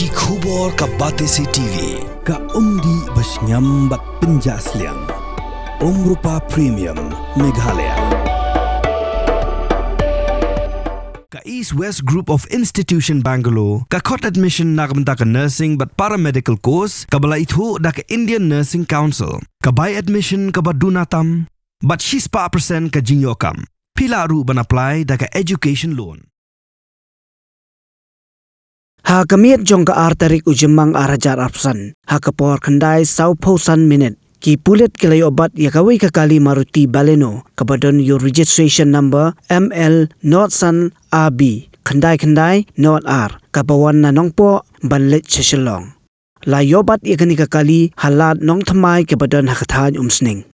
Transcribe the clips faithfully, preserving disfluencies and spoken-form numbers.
Ki khubor ka Batesi T V. Ka umdih ba shngiam bad pynjah sliang. Umrupa Premium Meghalaya. Ka East West Group of Institution Bangalore, ka khot admission na ka bynta ka nursing bad paramedical course, kaba la ithuh da ka Indian Nursing Council, ka bai admission kaba duna tam, bad shispah percent ka jingïoh kam. Phi lah ruh ban apply da ka education loan. Ha ka miet jong ka ar tarik u Jymmang ar hajar arphew san, ha ka por khyndai sawphew san minit, ki pulit ki la ïoh bat ïa kawei ka kali Maruti Baleno, kaba don ïa u registration number M L nod san A B khyndai khyndai nod ar, kaba wan na Nongpoh ban leit sha Shillong. La ïoh bat ïa kane ka kali ha lad Nongthymmai kaba don ha ka thaiñ Umsning.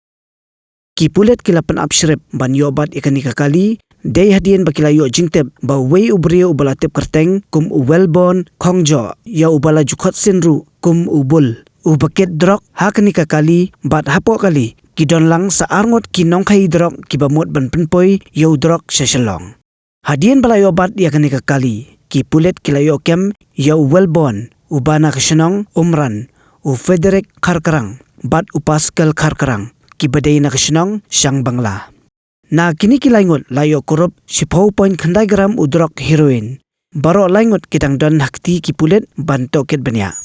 Ki pulit ki la pynap shrip ban ïoh bat ïa kane ka kali, dei hadien ba ki la ïoh jingtip ba uwei u briew uba la tip kyrteng kum u Wellborn Khongjoh, ïa uba la ju khot sien ruh kum u Bul, uba kit drok ha kane ka kali, bad hapoh kali ki don lang sa ar ngut ki nongkhaïi drok kiba mut ban pynpoi ïa u drok sha Shillong. Hadien ba la ïoh bat ïa kane ka kali, ki pulit ki la ïoh kem ïa u Wellborn, uba na ka shnong Umran, u Frederick Kharkrang bad u Pascal Kharkrang, kiba dei na ka shnong Shangbangla. Na kine ki lai ngut la ïoh kurup shiphew point khyndai gram u drok heroin. Baroh lai ngut ki dang don ha kti ki pulit ban tohkit bniah.